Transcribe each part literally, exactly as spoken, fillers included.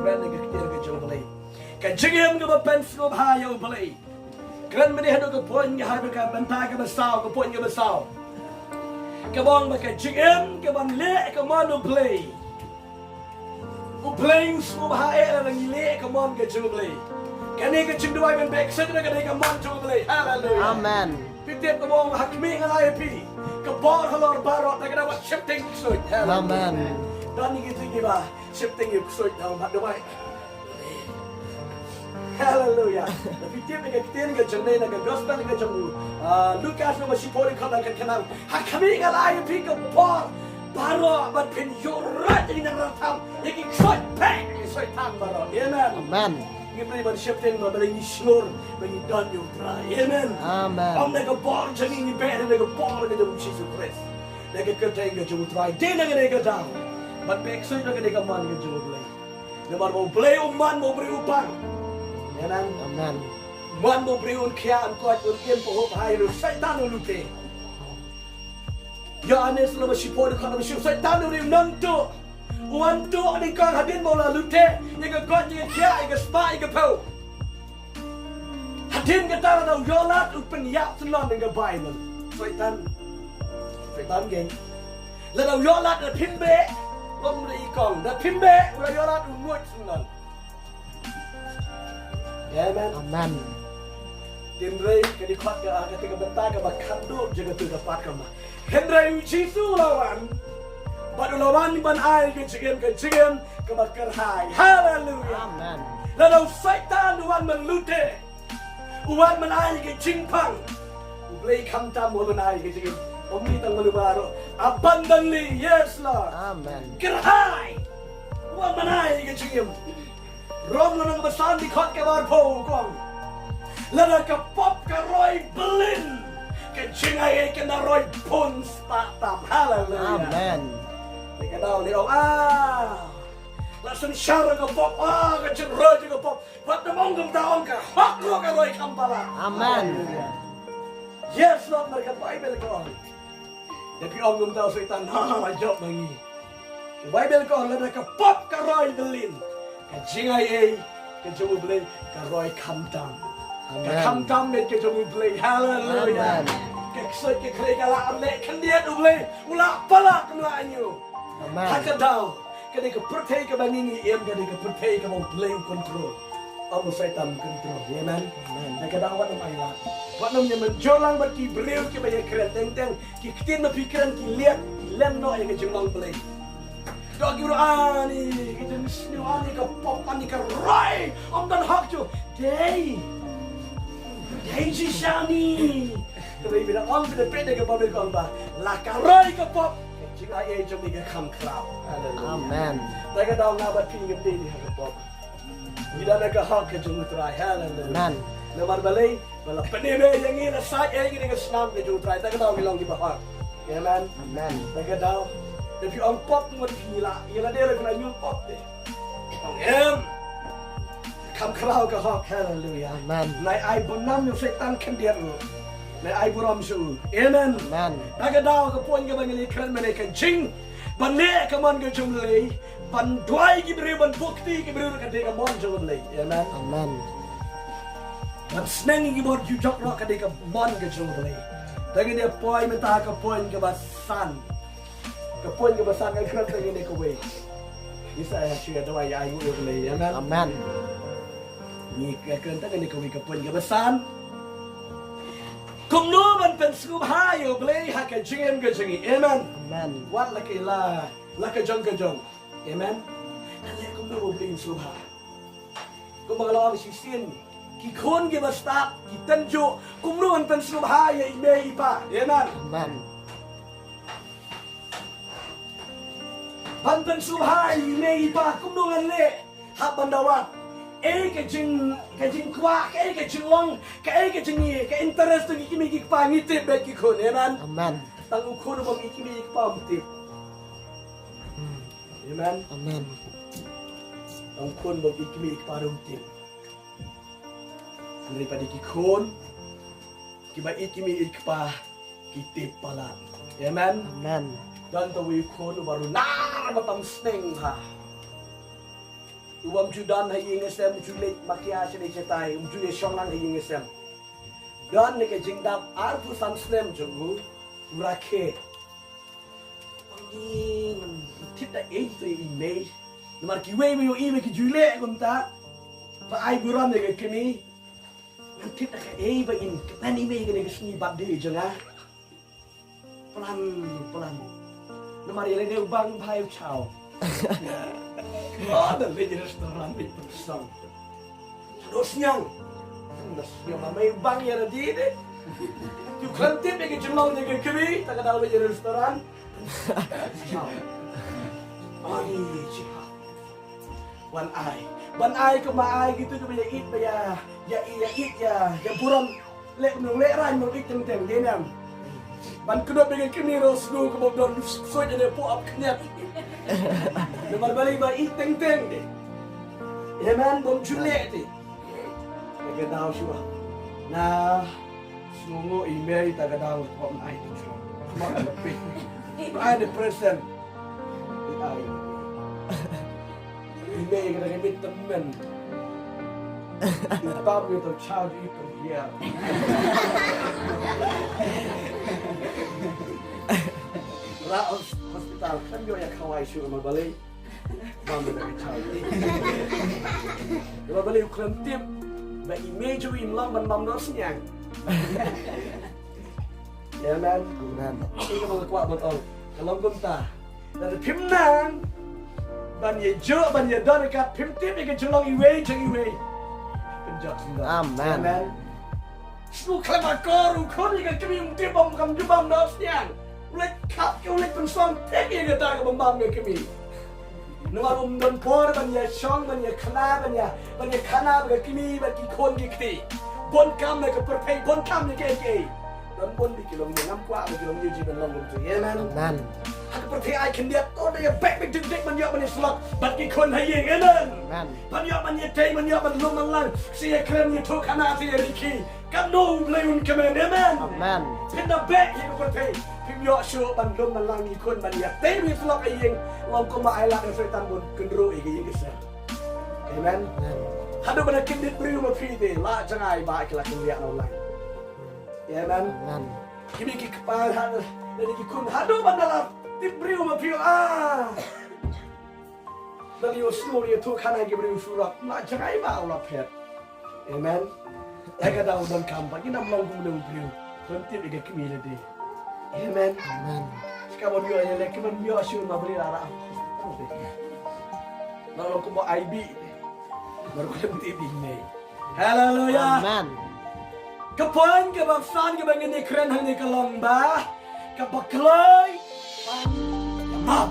Kren na ka ktien ka jong U Blei. Ka jingim kaba pynsngewbha ïa U Blei. Kren mynne haduh ka point ka ha ka bynta kaba saw, ka point kaba saw. Ka ong ba ka jingim kaban leh ka mon U Blei. U Blei u sngewbha eh lada ngi leh ka mon ka jong U Blei. Kane ka jingduwai ban beh ksuid ka dei ka mon jong U Blei. Haleluya. Amen. Phi tip kaba ong ha khmih nga la ai phi ka bor halor baroh, da kaba sheptieng ksuid. Haleluya. Amen. Don ngi ki tip kiba sheptieng ksuid da ba duwai. Haleluya. Da phi tip ka ktien ka jong U Blei na ka gospel ka jong u, ah, Lukas na ba shiphew dkhot na ka khyndai. Ha khmih nga la ai phi ka bor baroh bad phin ïoh rat ïa ki nongrang tam ïa ki ksuid pek ïa ki ksuid tam baroh. Amen. Amen. Ngi Blei ban sheptieng ba Blei ngi shlur ba ngi don ïa U Trai. Amen. Amen. Ym na ka bor jong ngi ngi beh, na ka bor ka jong U Jisu Khrist. Na ka kyrteng ka jong U Trai. Dei na ka dei ka daw ban beh ksuid na ka dei ka mon ka jong U Blei. Namar ba U Blei um man ba u briew u pang. Amen. Amen. Um man ba u briew un khiah, un koit, un im, pynhup ha ïing, u Soitan u lute. Ïoannis lynnong ba shiphew dkhot ba shi, u Soitan u dei u nongtuh. U wan tuh nyngkong hadien ba u la lute ïa ka koit, ïa ka khiah, ïa ka spah, ïa ka phew. Hadien kata lada u ïoh lad u pynïap syndon ïa ka bai. Soitan. Soitan geng. Lada u ïoh lad da phim beh, ym dei i kong. Da phim beh, u la ïoh lad u nguid syndon. Amen. Amen. Hynrei ka dei khot ka, ka dei ka bynta kaba khatduh jong ka tu ka pat kaba. Hynrei U Jisu u la wan. Bad u la wan ban ai ka jingim, ka jingim kaba kyrhai. Haleluya. Amen. Lada u Soitan u wan ban lute, u wan ban ai ka jingpang, U Blei khamtam u wan ban ai ka jingim. Ym dei tang mano baroh. Abundantly, yes Lord. Amen. Kyrhai. U wan ban ai ka jingim. Rom lynnong ba san dkhot kaba arphew ka ong, lada ka pop ka roi byllien, ka jingaiei kan da roi bun spah tam. Haleluya. Amen. Te ka daw lei ong, ah, la synshar ka pop, ah, ka jingroi ka pop. Wat nym ong kumta, ong ka hok ruh ka roi kham palat. Amen. Haleluya. Yes Lord, mar ka Baibl ka ong. Da phi ong kumta u Soitan, ha, la jop ma ngi. Ka Baibl ka ong lada ka pop ka roi byllien, ka jingaiei ka jong U Blei ka roi khamtam. Ka Amen. Khamtam beit ka jong U Blei. Haleluya. Amen. Ka ksuid ka khrei ka la leh khyndiat, U Blei u la palat kumba la ïoh. Amen. Ha ka daw ka dei ka pyrthei kaba ngi ngi im, ka dei ka pyrthei kaba U Blei u control. Ym u Soitan u control. Amen. Amen. Na ka daw wat nym ailad, wat nym ïa mynjur lang bad ki briew kiba ïakren teng teng. Ki ktien ba phi kren ki liat, ki len noh ïa ka jinglong Blei. Dok ki briew, ani ka jingsniew, ani ka pop, ani ka roi, ym don hok ju. Dei, dei shisha ni. Te ba phi da ong, phi da peit da ka Baibl ka ong ba la ka roi ka pop, ka jingaiei jong ngi ka kham khraw. Haleluya. Amen. Te ka daw nga bad phi ngim dei ha ka pop. Ngi don ha ka hok ka jong U Trai. Haleluya. Amen. Namar balei? Ba la pynim ïa ngi, la sait ïa ngi na ka snam ka jong U Trai. Te ka daw ngi long kiba hok. Amen. Amen. Te ka daw, da phi ong pop ngut phi la, ïa lade la phi la ñiul pop te. Ong em. Kham khraw ka hok. Haleluya. Amen. Nai ai burom ïa u Soitan khyndiat ruh. Nai ai burom sha u. Amen. Amen. Te ka daw ka point kaba ngi la kren mynne, ka jing ban leh ka mon ka jong U Blei, ban duwai ki briew, ban buh kti ki briew, ka dei ka mon jong U Blei. Amen. Amen. Ban sneng ïa ki bor jujok ruh, ka dei ka mon ka jong U Blei. Te ngin ïa poi mynta ha ka point kaba san. Ka point kaba san, ngan kren tang ïa kawei. Ngi sa ïa shu ïa duwai ïa ai nguh ïa U Blei. Amen. Amen. Ngi kren tang ïa kawei, ka point kaba san. Kumno ban pynsngewbha ïa U Blei ha ka jingim ka jong ngi. Amen. Amen. Wat la ka la, la ka jong ka jong. Amen. Ngan leh kumno ba U Blei un sngewbha. Kumba nga la ong shisien, ki khun kiba stad, ki tynjuh, kumno ban pynsngewbha ïa i mei i pa. Amen. Amen. Ban pynsngewbha ïa i mei i pa, kumno ngan leh? Hap ban da wad. Ei ka jing, ka jingkwah, ka ei ka jinglong, ka ei ka jingïeit, ka interest jong ki kmie ki kpa, ngi tip beit ki khun. Amen. Amen. Tang u khun uba i kmie i kpa um tip. Amen. Amen. Tang u khun uba i kmie i kpa um tip. Hynrei pat ki khun kiba i kmie i kpa ki tip palat. Amen. Amen. Don tang uwei u khun uba runar ba tam sneng bha. U bym ju don ha ïing ha sem, u ju leit makia sha leit shatai, um ju ïa shong lang ha ïing ha sem. Don ne ka jingdap arphew san snem jong u, u rakhe. Ngi ngan tip da ei to i mei. Namar kiwei ba ïohi ba ki ju leh kumta, ba ai burom ïa ka kmie. Ngan tip da kaei ba in kmen i mei kane ka sngi birthday jong nga. Plan, plan. Namar ïa lade u bang bha u chaw. Oh, da leit restaurant beit pynsong. Dos nyang. Dos nyang ma mei bang ïa lade de. Ïa u khlem tip ïa ka jinglong ïa ka kmie, ta ka daw leit restaurant. Ai, chiha. Wan ai. Ban ai ka ma ai kito kiba ïa ïeit ba ïa, ïa, ïa ïeit ïa, ïa burom. Leh kumno leh rang, mano ïeit teng teng, dei ne em. Ban kyndup ïa ka kmie ruh shu kaba don soi ïa ne po ap kniat. Namar balei ba ïeit teng teng de. Amen, bym ju leh de. Ïa ka daw shuwa. Na, sngewnguh i mei ta ka daw pop ai tu shuwa. Khlem phi. Ai the present. Ai. I mei ka dang mit tymmen. I tam ïa to charge i pynhiar. Ra hos-, hospital kan ïoh ïa khawai shuh ma balei. Bam da ka charge. Ma balei u khlem tip. Ba i mei ju im lam ban bam dor sniang. Amen. Amen. Ïa ka ba kwah ban ong. Ka long kumta. Lada phim nang ban ïa jok, ban ïa don kat, phim tip ïa ka jinglong iwei jong iwei. Pynjot sendok. Amen. Amen. Shu khlem akor u khun ïa ka kmie, um tip bam kam ju bam da sniang. U leit khap ka, u leit pynsong tip ïa kata ka bam bam ka kmie. Namar um don por ban ïa shong, ban ïa khana, ban ïa, ban ïa khana bad ka kmie bad ki khun ki kti. Bun kam na ka pyrthei, bun kam na kiei kiei. Don bun bad ki longïing, ngam kwah bad ki longïing jong ngi ban long kumta. Amen. Amen. Ha ka pyrthei ai khyndiat, to da ïa beh beh dik dik ban ïoh ban ïa slok bad ki khun ha ïing. Amen. Amen. Ban ïoh ban ïa tei, ban ïoh ban lum ban lang. Sa ïa kren ïathuh khana, sa ïa rikhi. Katno U Blei un kmen, amen. Amen. Phin da beh ïa ka pyrthei, phim ïoh shuh ban lum ban lang ïa ki khun ban ïa tei ïa slok ha ïing, long kumba ai lad ïa Soitan ban kynruh ïa ka ïing ka sem. Amen. Amen. Haduh ban da kyndit briew ma phi te, la jngai ba ki la kynriah na u lang. Amen. Amen. Ki mei ki kpa haduh, lane ki khun haduh ban da la tip briew ma phi, ah. Lane ïohsngew ïathuh khana ki briew surok, la jngai ba u la phet. Amen. Ïa ka daw donkam ba ngin ym long kum u briew khlem tip ïa ka kmie lade. Amen. Amen. Shika ban ïoh ïa lade, ki ban ïoh shuh ma briew ara. Ba long kum I B. Ba khlem tip ïa i mei. Haleluya. Amen. Ka point kaba san kaba ngin ïa kren hangne ka long ba kaba kloi ban ïa map.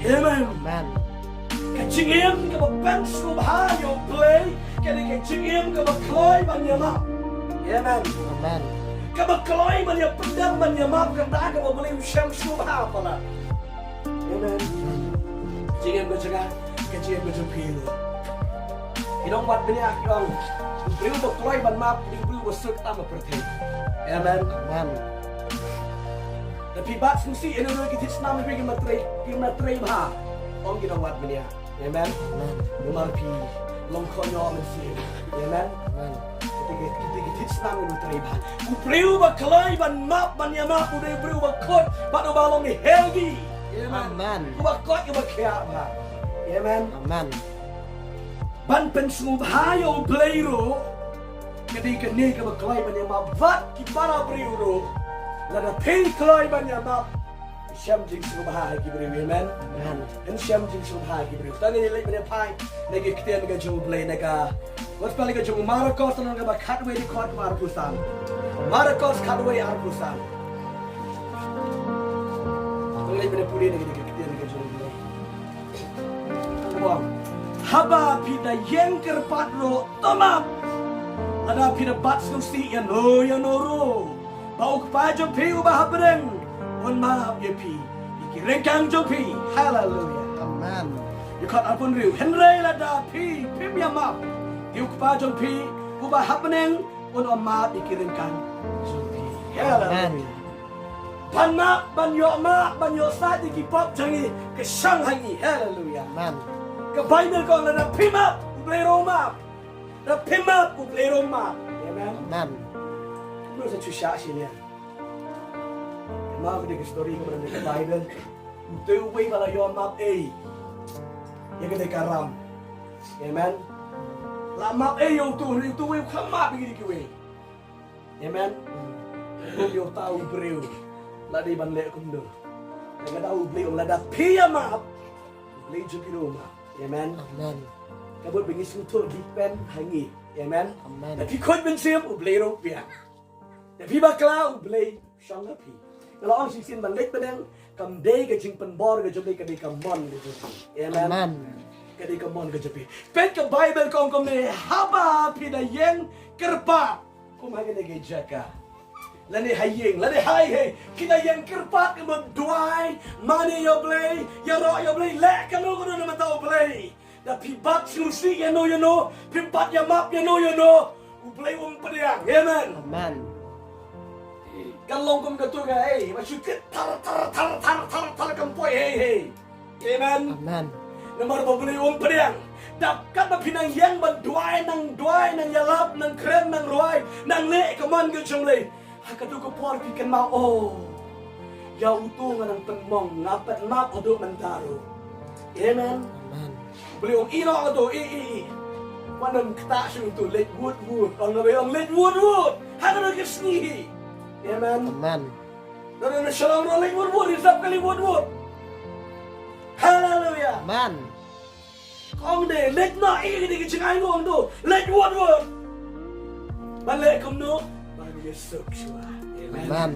Amen. Amen. Ka jingim kaba pynsngewbha ïa U Blei ka dei ka jingim kaba kloi ban ïa map. Amen. Amen. Kaba kloi ban ïa pyndem ban ïa map kata kaba U Blei u shem sngewbha palat. Amen. Jingim ka jong nga, ka jingim ka jong phi ruh. Ki nongwad bniah ki ong, u briew ba kloi ban map u dei u briew ba suk tam ha pyrthei. Amen. Amen. Da phi bat sngewsih ïa no ki thied snam, phi kim trei, kim trei bha. Ong ki nongwad bniah. Amen. Amen. Namar phi long khot ïoh mynsiem. Amen. Amen. Kita ki, kita ki thied snam ngin trei bha. U briew ba kloi ban map ban ïa map u dei u briew ba khuid bad uba long healthy. Amen. Amen. Uba khuid uba khiah bha. Amen. Amen. Ban pynsngewbha ïa U Blei ruh ka dei kane kaba kloi ban ïa map bad ki para briew ruh. Lada phi kloi ban ïa map, shem jingsngewbha ha ki briew, amen. Amen. Yn shem jingsngewbha ha ki briew. Tang ïa leit ban ïa phai na ki ktien ka jong U Blei na ka Gospel ka jong u Markos, lynnong kaba khatwei, dkhot kaba arphew san. Markos khatwei arphew san. Tang leit ban ïa pule na ki ktien ka jong U Blei. Haba phi da ïeng kyrpad ruh, to map. Lada phi da bat sngewsih ïa no ïa no ruh, ba U Kpa jong phi uba ha bneng un map ïa phi ïa ki ryngkang jong phi. Haleluya. Amen. Dkhot arphew hynriew, hynrei lada phi phim ïa map, te U Kpa jong phi uba ha bneng un ym map ïa ki ryngkang jong phi. Haleluya. Amen. Ban map, ban ïoh map, ban ïoh said ïa ki pop jong ngi, ka shong ha ngi. Haleluya. Amen. Ka Baibl ka ong lada phi map, U Blei ruh u map. Da phi map, U Blei ruh u map. Amen. Amen. Ngi sa shu shah shi ne. Map de ka story ka ba don ha ka Baibl. Uto uwei ba la ïoh map ei ïa kane ka ram. Amen. La map ei ïa uto, uto uwei u khlem map ïa kine kiwei. Amen. Kum ïa uta u briew la dei ban leh kumno? Lada U Blei u ong lada phi ïa map, U Blei jong phi ruh u map. Amen. Amen. Ka mut ba ngi sngewthuh depend ha ngi. Amen. Amen. Da phi khuid mynsiem, U Blei ruh u pdiang. Da phi bakla, U Blei u shong ha phi. Nga la ong shisien ban leit bneng, kam dei ka jingpynbor ka jong phi, ka dei ka mon ka jong phi. Amen. Amen. Ka dei ka mon ka jong phi. Peit ka Baibl ka ong kumne, haba phi da ïeng kyrpad. Kum ha kane ka jaka. Lane ha ïing, lane ha ei ei. Phi da ïeng kyrpad, ka mut duwai mane ïa U Blei, ïaroh ïa U Blei, leh kano kano na ka bynta U Blei. Da phi bat sngewsih ïano ïano, phi bat ïa map ïano ïano, U Blei um pdiang. Amen. Amen. Kan long kum kato ka, ei, ba shu kit thar thar thar thar thar thar kam poi, hei hei. Amen. Amen. Namar ba U Blei um pdiang. Da katba phi nang ïeng ban duwai, nang duwai, nang ïalap, nang kren, nang rwai, nang leh ka mon ka jong U Blei. Ha kato ka por phi kynmaw, oh, ïa uto nga nang pynmong, nga pynmap haduh mynta ruh. Amen. Amen. U Blei u ong, ïeh noh kato, ïeh, ïeh, ïeh. Wat nym ktah shuh uto, leit wut wut. Ong nga ba ong leit wut wut. Ha kano ka sngi hi. Amen. Amen. Lada na shalong ruh leit wut wut, ïa sap ka leit wut wut. Haleluya. Amen. Ka ong de, leit noh, ïa kane ka jingai nga ong to, leit wut wut. Ban leh kumno? Ban ïasuk shuwa. Amen. Amen.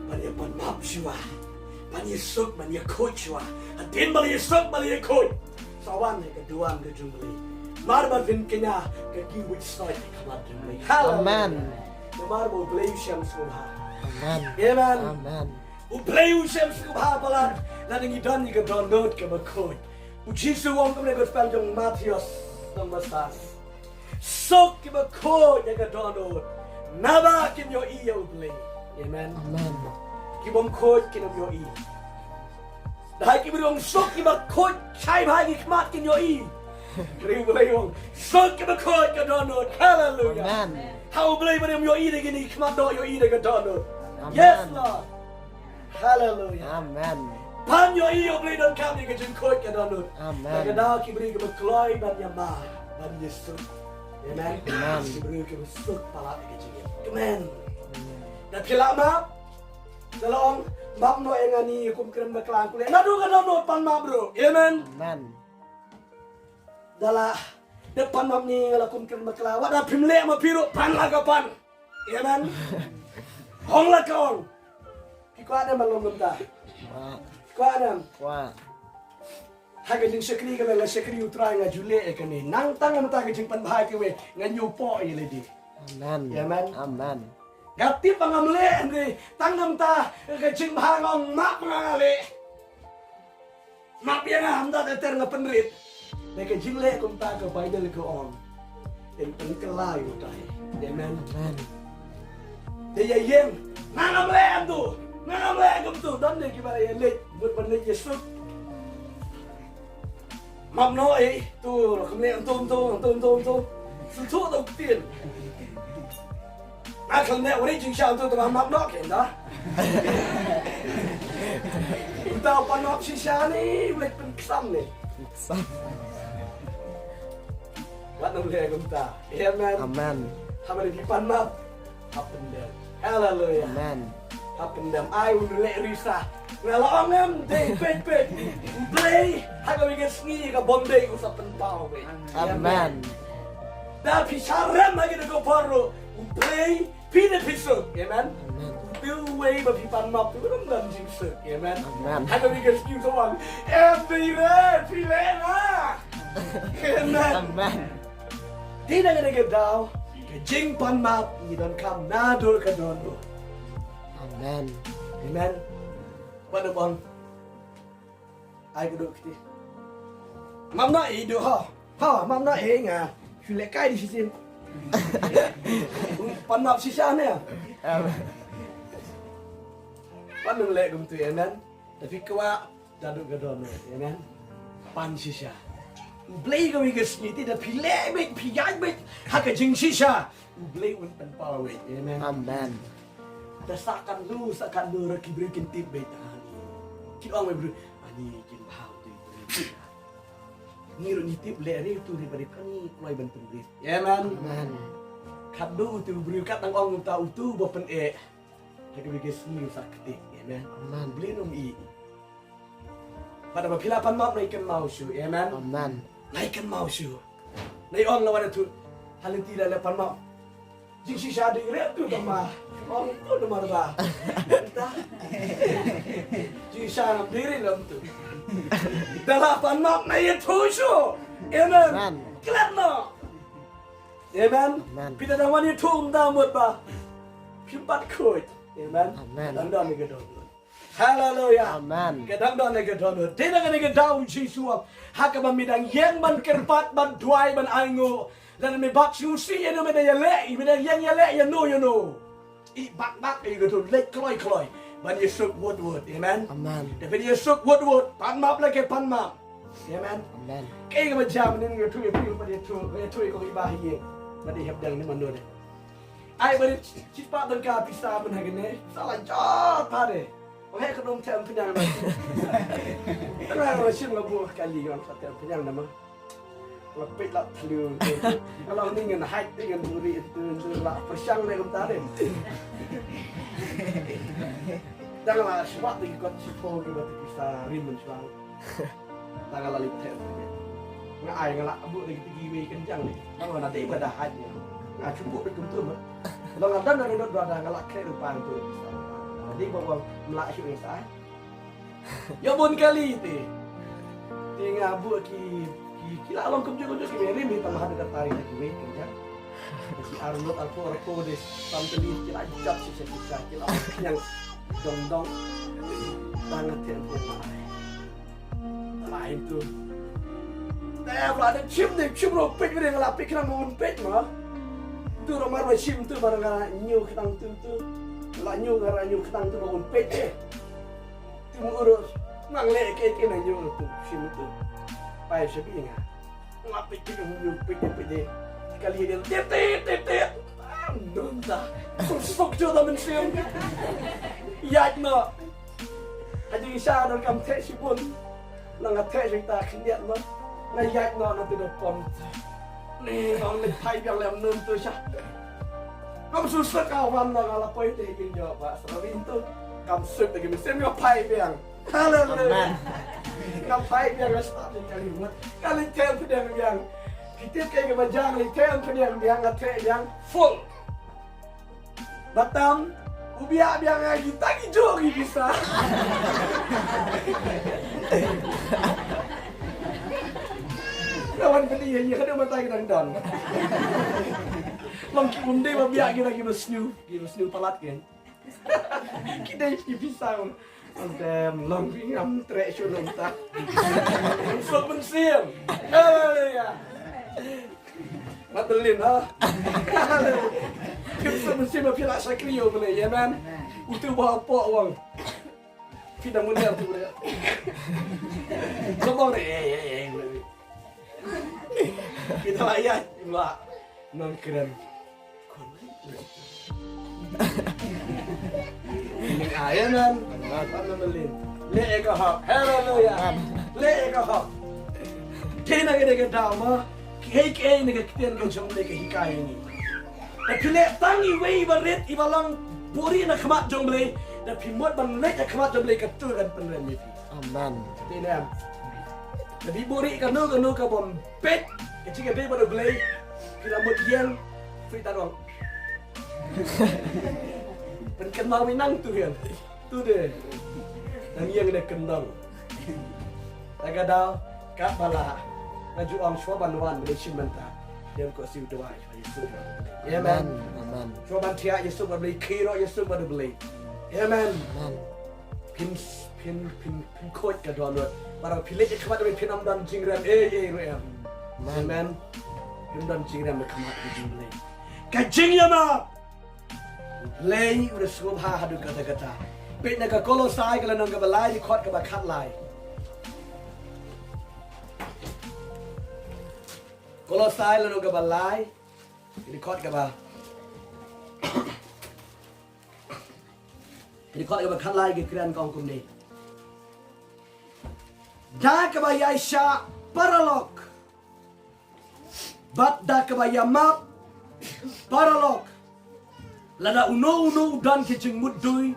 Ban ïa pan map shuwa. Ban ïasuk, ban ïakhuid shuwa. Hadien ba la ïasuk, ba la ïakhuid, sa wan ha ka duwan ka jong U Blei. Mar ban pynkñia ka ki wit soi ha khmat jong U Blei. Haleluya. Amen. Namar ba U Blei u shem sngewbha. Amen. Amen. Amen. U Blei u shem sngewbha palat. Lada ngi don ïa ka dohnud kaba khuid. U Jisu u ong kumne, Gospel jong Mathaios, nong ba san. Suk kiba khuid ïa ka dohnud, naba kin ïohi ïa U Blei. Amen. Amen. Ki bym khuid kin ym ïohi. Da haba ki briew ong suk kiba khuid, shai bha ki khmat kin ïohi. Hynrei U Blei u ong suk kiba khuid ka dohnud. Haleluya. Amen. Ha U Blei ba ym ïohi da kine ki khmat, doh ïohi da ka dohnud. Amen. Yes, Lord. Haleluya. Amen. Pan ïohi ïa U Blei donkam ïa ka jingkhuid ka dohnud. Amen. Da ka daw ki briew kiba kloi ban ïamap, ban ïasuk. Amen. Amen. Ki briew kiba suk palat ïa ka jingim. Amen. Amen. Da phi la map, da la ong, map noh ïa nga, nga kum kren bakla, nga khusleh. Naduh ka dohnud pan map ruh. Amen. Amen. Da la dep pan map, nga la kum kren bakla. Wat da phim leh ma phi ruh, pan la ka pan. Amen. Ong la ka ong. Phi kwah ne ban long kumta? Kwah. Kwah ne? Kwah. Ha ka jingshakri kaba nga shakri U Trai, nga ju leh ïa kane. Nang tang namar ka jingpynbha kiwei, nga ñiewpoh ïa lade. Amen. Amen. Amen. Nga tip ba ngam leh, hynrei tang namar ka jingbha nga ong map, nga, nga leh. Map ïa nga, ym da ter ter nga pynrit. Da ka jingleh kumta ka Baibl ka ong, yn pynkylla ïa U Trai. Amen. Amen. Te ïa ïeng, nga ngam leh kumto, nga ngam leh kumto. Don de kiba ïa leit, mut ban leit ïasuk. Map noh ei, to, kumne, kumto, kumto, kumto, kumto, kumto. Sngewthuh to ktien. Nga khlem leh wat ri jingshisha, to, to, map noh, kynda. Uta u pan map shisha ne, u leit pynksam ne. Pynksam. Wat nym leh kumta. Amen. Amen. Haba phi pan map, hap pyndem. Haleluya. Amen. Hap pyndem. Ai un leh risa. Nga la ong em, dei peit peit. U Blei ha kawei ka sngi ka bym dei, u sa pynpaw peit. Amen. Da phi sha rem ha kine ki por ruh, U Blei, phi ne phi suk. Amen. Amen. U Blei uwei ba phi pan map, u nym don jingsuk. Amen. Amen. Ha kawei ka sngi u sa wan, em, dei re, phi leh na. Amen. Amen. Dei na kane ka daw, ka jingpan map ngi donkam naduh ka dohnud. Amen. Amen. Wat nym ong, ai ka duh kti. Map noh ei, duh ho. Ho, map noh ei, nga shu lehkai da shisien. Pan map shisha ne. Amen. Wat nym leh kumto, amen. Te phi kwah naduh ka dohnud, amen. Pan shisha. Blei kawei ka sngi te da phi leh beit, phi ïaid beit ha ka jingshisha, U Blei un pynpaw beit. Amen. Amen. Da sa katno, sa katno ruh ki briew kin tip beit. Ani, kin ong beit briew, ani kin bha utu u briew. Ngi ruh ngi tip leh re utu re ba re, ani kloi ban pynbeit. Amen. Amen. Katno utu u briew kat dang ong uta utu ba pyneh. Ha kawei ka sngi u sa ktik. Amen. Amen. Blei um ïeh. Bad haba phi la pan map, nai kynmaw shuh. Amen. Amen. Nai kynmaw shuh. Nai ong la wan atu. Ha lynti la la pan map. Jingshisha dei re tu tama. Ong tu tama ba. Enta. Jingshisha ngam dei re lam tu. Da la pan map, nai ïathuh shuh. Amen. Amen. Klet noh. Amen. Amen. Phi da dang wan ïathuh kumta mut ba phim pat khuid. Amen. Amen. Dang don ïa ka dohnud. Haleluya. Amen. Ka dang don ïa ka dohnud. Dei na kane ka daw u Jisu u ong, ha kaba me dang ïeng ban kyrpad, ban duwai, ban ainguh, lada me bat sngewsih ïano, me dang ïaleh, me dang ïeng ïaleh ïano ïano, ïeh bak bak ïa ka dohnud, leit kloi kloi ban ïasuk wut wut. Amen. Amen. Te phin ïasuk wut wut, pan map la ki pan map. Amen. Amen. Kaei kaba jia mynnin, nga ïathuh ïa phi, nga ïathuh, nga ïathuh ïa kong i Bah ha ïing. Ba dei hapdeng ne mano de. Ai ba dei shispah tyngka pisa mynta ha kane. Sa la jot pha de. Ong hei ka dum them pynïang na. Nga ruh shim nga buh kali, nga ong sa them pynïang na ma. Nga peit la thliew. Nga la ong ni ngan hait ni ngan buh ri tu tu la pyrshang leh kumta de. Dang la shuwa te ki kot shiphew kiba tu pisa rim mynshuwa. Tang nga la leit theh. Nga ai nga la buh da kita kiwei kynjang ni. Tang nga dei ba da hait ni. Nga shu buh beit kumtu ma. Long nga dang da dang da nga la khreh ruh pang tu. Nga dei ba wan mlah shu ïa sa ai. Ïa bun kali te. Te nga buh ki, ki, ki la long kumjuh kumjuh ki meri mi tang ha da tarik da kiwei kynjang. Ki arngut arphew arphew de, samtali ki la jap shisha shisha, ki la pynïang dong dong. Tang nga theh pynïang. Lai tu. Te ba la dep shim, dep shim ruh peit, ba dei nga la peit khnang ba un peit ma. Tu ruh mar ba shim tu, mar nga ñiew khnang tu tu. La ñiew, nga la ñiew khnang tu ba un peit eh. Te mut ruh nang leh kiei kiei, nang ïoh tu shim tu. Pai sha bneng nga. Nga peit peit, nga peit peit peit. Kali de tit tit tit tit. Ah, nonta. Suk suk jur da mynsiem. Ïaid noh. Ha jingshisha donkam theh shibun. Nga theh shata khyndiat noh. Nga ïaid noh na te da pom. Ni ong leit phai biang lem nonta sha. Ngam shu suk, ka wan noh, nga la poi te kin jop ba sa rin tu. Kam suk te ki mynsiem, nga phai biang. Haleluya. Amen. Nga phai biang, nga start ni kali mut. Kali theh pynïang biang. Ki tip kaei kaba jia, kali theh pynïang biang, nga theh biang full. Batam u biang biang, nga kita ki jok ki pisa. Nga wan pynïeng ïa ka dei mynta ki dang don. Long ki um dei ba biang, kita kiba sniew, kiba sniew palat ki. Ki dei ki pisa. Ong tem long ki ngam treh shuh nonta. Suk mynsiem. Haleluya. Madeline ha. Haleluya. Kim suk mynsiem ba phi la shakri ïa u Blei, amen. Utu ba hapoh wang. Phi dang mynta tu Blei. Ka bang de, eh, eh, eh. Phi dang la ïa, la. Nang kren. Ning ai nan. Amen. Leh ïa ka hok. Haleluya. Amen. Leh ïa ka hok. Te na ka dei ka daw ma. Kiei kiei na ka ktien ka jong Blei ka hikai ïa ngi. Da phi leh tang iwei iba rit iba long buhrieh na khmat jong Blei. Da phi mut ban leit ha khmat jong Blei, katu kan pynrem ïa phi. Amen. Te ne em. Da phi buhrieh kano kano ka bym peit ka jingïadei bad U Blei, phi la mut ïeng, phi ta dong. Pynkynmaw ïa nang tu ïeng. Tu de. Nang ïeng de kyndong. Ta ka daw, katba lah. Nga ju ong shuwa ban wan, ban shim bynta. Ïeng ko siew duwai. Amen. Amen. Shuwa ban thiah ïasuk bad U Blei, khie ruh ïasuk bad U Blei. Amen. Amen. Phin, phin, phin, phin khuid ka dohnud. Bad haba phi leit ha khmat U Blei phin ym don jingrem ei ei ruh em. Amen. Amen. Phin don jingrem ha khmat U Blei. Ka jingïamap. U Blei u da sngewbha haduh katta katta. Peit na ka Kolosai ka lynnong kaba lai, dkhot kaba khatlai. Kolosai lynnong kaba lai, ka dkhot kaba, ka dkhot kaba khatlai, ka kren ka ong kumne: Da kaba ïaishah paralok, bad da kaba ïamap paralok, lada uno uno u don ki jingmutdui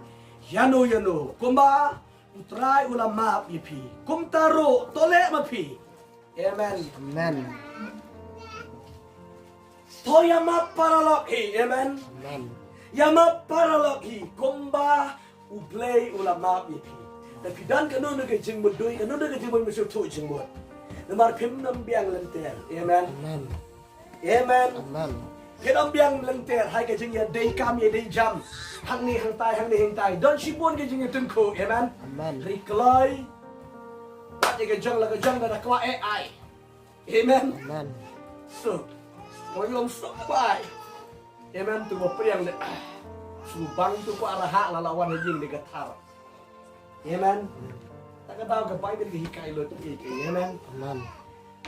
ïano ïano, kumba U Trai u la map ïa phi, kumta ruh to leh ma phi. Amen. Amen. To ïamap paralok hi. Amen. Amen. Ïamap paralok hi, kumba U Blei u la map ïa phi. Da phi don kano kano ka jingmutdui, kano kano ka jingmut, mynsiem, to jingmut. Namar phim nym biang lynter. Amen. Amen. Amen. Amen. Phi nym biang lynter ha ka jingïadei kam ïadei jam, hangne hangtai, hangne hangtai. Don shibun ka jingïatyngkhuh. Amen. Amen. Ri kloi. Wat ïa ka jong la ka jong, da da kwah eh ai. Amen. Amen. So, mo yong so bai. Amen. Tu ba priang de. Su bang tu ko araha la la wan ha jing de ka thar. Amen. Ta ka daw ka Bible ka hikai lut ïa ki. Amen. Amen.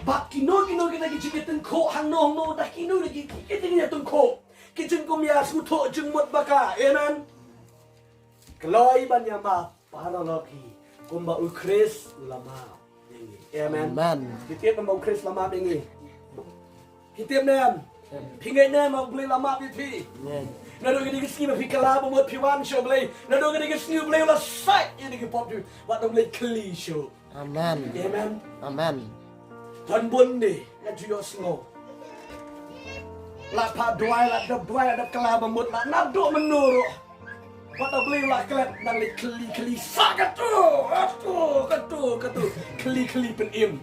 Ba kino kino kita ki jingïatyngkhuh hangno hangno, da kino da ki, ki jingïatyngkhuh, ki jingkum ïa sngewthuh jingmut ba ka. Amen. Kloi ban ïamap paralok hi, kumba U Khrist u la map ïa ngi. Amen. Amen. Phi tip kumba U Khrist la map ïa ngi? Phi tip ne em? Phi ngeit ne em ba U Blei la map ïa phi? Amen. Naduh kine ki sngi ba phi kylla ba mut phi wan sha U Blei, naduh kine ki sngi U Blei u la sait ïa kine ki pop jong phi, wat U Blei khlieh shuh. Amen. Amen. Amen. Don bun de nga ju ïohsngew, la phah duwai, la dep duwai, la dep kylla ba mut, la naduh mynno ruh, wat U Blei u la klet, nang leit khlieh khlieh sha katu, katu, katu, katu, khlieh khlieh pynim.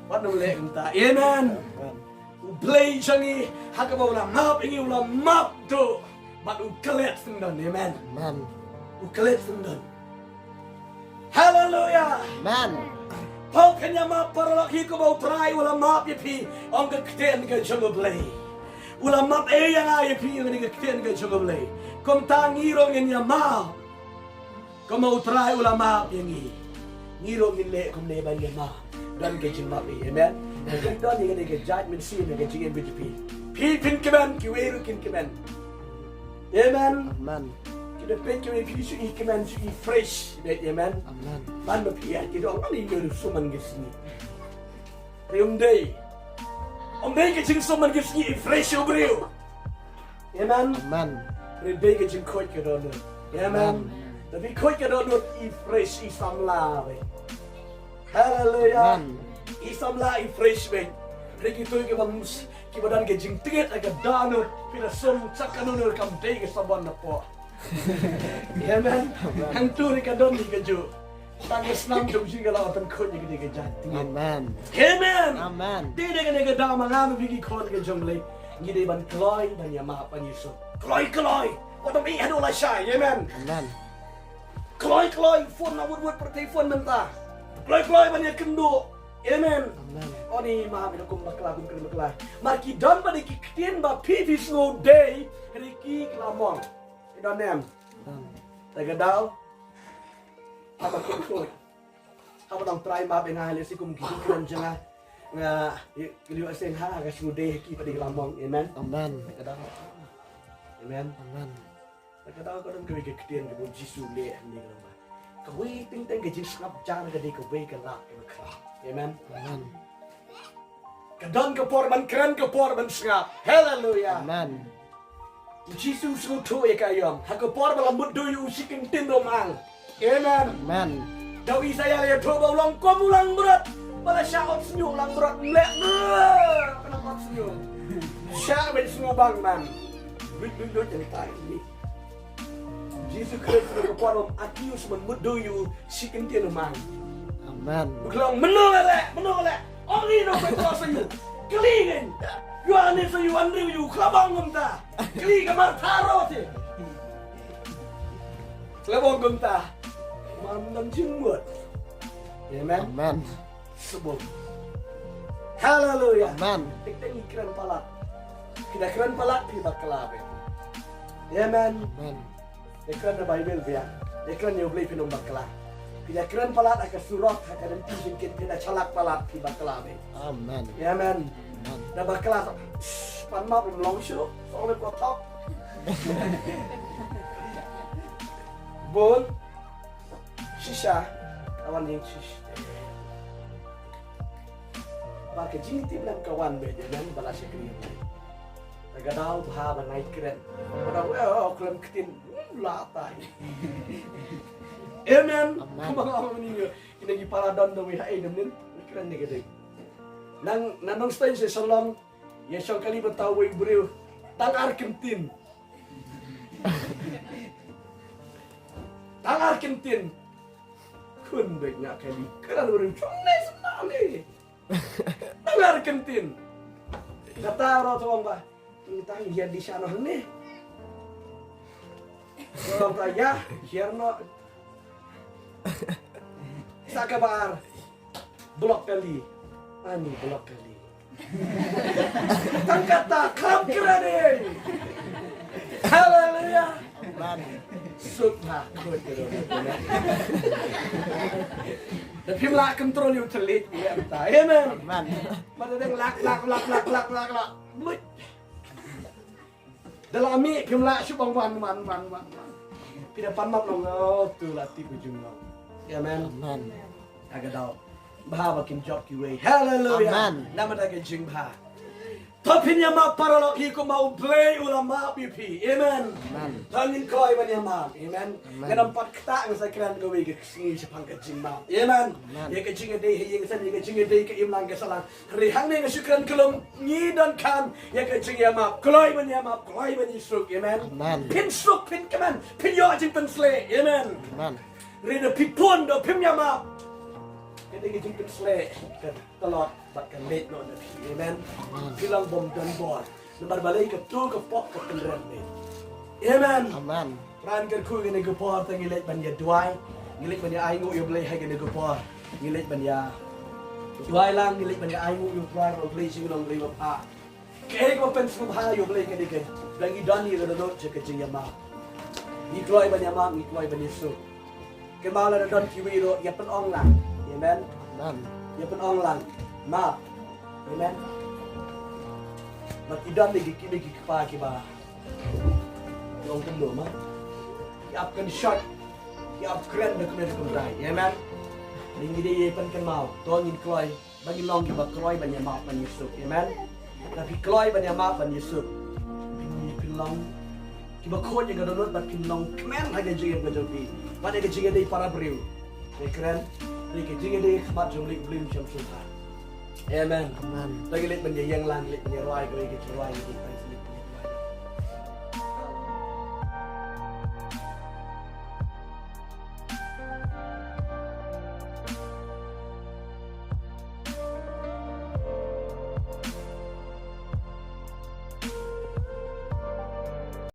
Wat nym leh kumta. Amen. Amen. U Blei jong ngi, ha kaba u la map ïa ngi, u la map duh bad u klet syndon. Amen. Amen. U klet syndon. Haleluya. Amen. Phi khlem ïamap paralok hi, kumba U Trai u la map ïa phi, ong ka ktien ka jong U Blei. U la map ïa nga ïa phi, ong ka ktien ka jong U Blei. Kumta ngi ruh ngin ïamap. Kumba U Trai u la map ïa ngi, ngi ruh ngin leh kumne ban ïamap. Don ka jingmap hi. Amen. Don ïa kane ka jait mynsiem, ïa ka jingim B J P. Phi phin kmen, kiwei ruh kin kmen. Amen. Amen. Ki da peit kiwei, phi shu i kmen, shu i fresh. Amen. Amen. Ban ba phi ïa ki dong ban i ngi ruh sumar ki sngi. Te ym dei, ym dei ka jingsumar ki sngi i fresh u briew. Amen. Amen. Te dei ka jingkhuid ka dohnud. Amen. Amen. Te phi khuid ka dohnud, i fresh, i samla beit. Haleluya. Amen. I samla i fresh beit. Te kito kiba mus, kiba don ka jingtngit ha ka dohnud, phi da sum cha kano kano kam dei ka sabon napoh. Amen. Amen. Hangtu ruh ka don hi kajuh. Tang ka snam jong phi ka la pynkhuid ïa kane ka jait. Amen. Amen. Amen. Te dei kane ka daw ma nga ma phi ki khun ka jong U Blei, ngi dei ban kloi ban ïamap ban ïasuk. Kloi kloi. Wat ym ïeh haduh lashai. Amen. Amen. Kloi kloi, phone la wut wut, pyrthei phone mynta. Kloi kloi ban ïakynduh. Amen. Amen. Oni ma, ïa kum bakla, kum kren bakla. Mar ki don pat de ki ktien ba phi phi sngew dei, hynrei ki la mong. Ki don ne em? Amen. Te ka daw. Haba ki kut, haba dang trai map ïa nga, lehse kum ki kren jong nga, nga ïa, ïa seng ha, nga sngew dei ha ki pat de ki la mong. Amen. Amen. Te ka daw. Amen. Amen. Te ka daw ka don kawei ka ktien kaba u Jisu u leh hangne, ka long ba kawei teng teng ka jingsngap jar ka dei kawei ka lad kaba khraw. Amen. Amen. Ka don ka por ban kren, ka por ban sngap. Haleluya. Amen. U Jisu u sngewthuh ïa ka aïom ha ka por ba la mutdur ïa u shi kyntien umang. Amen. Amen. Da u Isaïah la ïathuh ba u long kum u langbrot ba la shah ot shñiuh, langbrot mleh, mleh, ka long ot shñiuh. Shah beit sngewbang man. Beit, beit, beit, beit, beit. Jisu Khrist ka por ba um accuse, ban mutdur ïa u shi kyntien umang. Amen. U khlong, mynno nga leh, mynno nga leh. Ong ïa u Petros ïa u. Kylli ngin. Ïoannis ïa u, Andrew ïa u, khlabang kumta. Kylli ka Martha ruh te. Khlabang kumta. Ym don jingmut. Amen. Amen. Subung. Haleluya. Amen. Tik tik ngi kren palat. Kita kren palat, phi bakla beit. Amen. Amen. Te kren na Baibl biang. Te kren ïa U Blei, phin ym bakla. Phi da kren palat ha ka surok, ha ka dang phi jingkit, phi da chalak palat, phi bakla beit. Amen. Amen. Da bakla, pan map um long shuh, song le ko thok. Bun, shisha, awan yang shish. Ba ka jingtip lang ka wan beit, amen, ba la shakri. Da ka daw bha ba ngai kren. Ba daw, eh, oh, klem ktin, hmm, la tai. Amen. Amen. Kumba nga ong mynne, kine ki para don da wei ha ei dam nin, kren ne ka dei. Nang, nang nong stain se salong, ïa shong kali ba taw wei briew, tang ar kyntin. Tang ar kyntin. Khun beit nga kali, kren briew, shong ne sna ne. Tang ar kyntin. Kata ro to ong ba. Tang hiar di sha noh ne. Ro ta ïa, hiar noh. Sa ka bar. Blok kali. Ani blok kali. Tang kata, kram kra dei. Haleluya. Amen. Suk ha, kut ke dong. Da phim lah control ïa u thylliej, ïa ta. Amen. Amen. Mada dang lak, lak, lak, lak, lak, lak, lak. Bluit. Da la mih, phim lah shu bang wan, wan, wan, wan, wan. Phi da pan map long, oh, tu la tip u jingmap. Amen. Amen. Ha ka daw. Bha ba kin jop kiwei. Haleluya. Amen. Namar da ka jingbha. To phin ïa map paralok hi kumba U Blei u la map ïa phi. Amen. Amen. To ngin kloi ban ïa map. Amen. Amen. Ngam pat ktah, nga sa kren kawei ka sngi shaphang ka jingmap. Amen. Amen. Ïa ka jingïadei ha ïing ha sem, ïa ka jingïadei ka imlang ka sahlang. Hynrei hangne nga shu kren ka lum, ngi donkam ïa ka jingïamap. Kloi ban ïamap, kloi ban ïasuk. Amen. Amen. Phin suk, phin kmen, phin ïoh jingpynshlei. Amen. Amen. Hynrei da phi pun, da phim ïamap, ka dei ka jingpynshlei ka tlot bad ka leit noh na phi. Amen. Amen. Phi long bym don bor. Namar balei? Kato ka pop ka pynrem ne. Amen. Amen. Pran kyrkhu, kane ka por te ngi leit ban ïa duwai. Ngi leit ban ïa ainguh ïa U Blei ha kane ka por. Ngi leit ban ïa duwai lang, ngi leit ban ïa ainguh ïa U Trai, U Blei jinglong, U Blei ba bha. Kaei kaba pynsngewbha ïa U Blei ka dei ka ba ngi don hi ka dohnud jong ka jingïamap. Ngi kloi ban ïamap, ngi kloi ban ïasuk. Kynmaw lada don kiwei ruh, ïa pynong lang. Amen. Amen. Ïa pynong lang. Map. Amen. Bad ki don de ki kmie ki kpa kiba, ki ong kumno ma, ki ap kynshot, ki ap kren da kmie da kmie. Amen. Ngi dei ïa pynkynmaw. To ngin kloi. Ba ngin long kiba kloi ban ïamap ban ïasuk. Amen. Lada phi kloi ban ïamap ban ïasuk, phin, phin long kiba khuid ïa ka dohnud bad phin long kmen ha ka jingim ka jong phi. Bad ïa ka jingïadei para briew. Te kren, ïa ka jingïadei ha khmat jong U Blei, U Blei un sngewthuh. Amen. Amen. To ngi leit ban ïa ïeng lang, leit ban ïa rwai, kawei ka jingrwai, ngi leit ban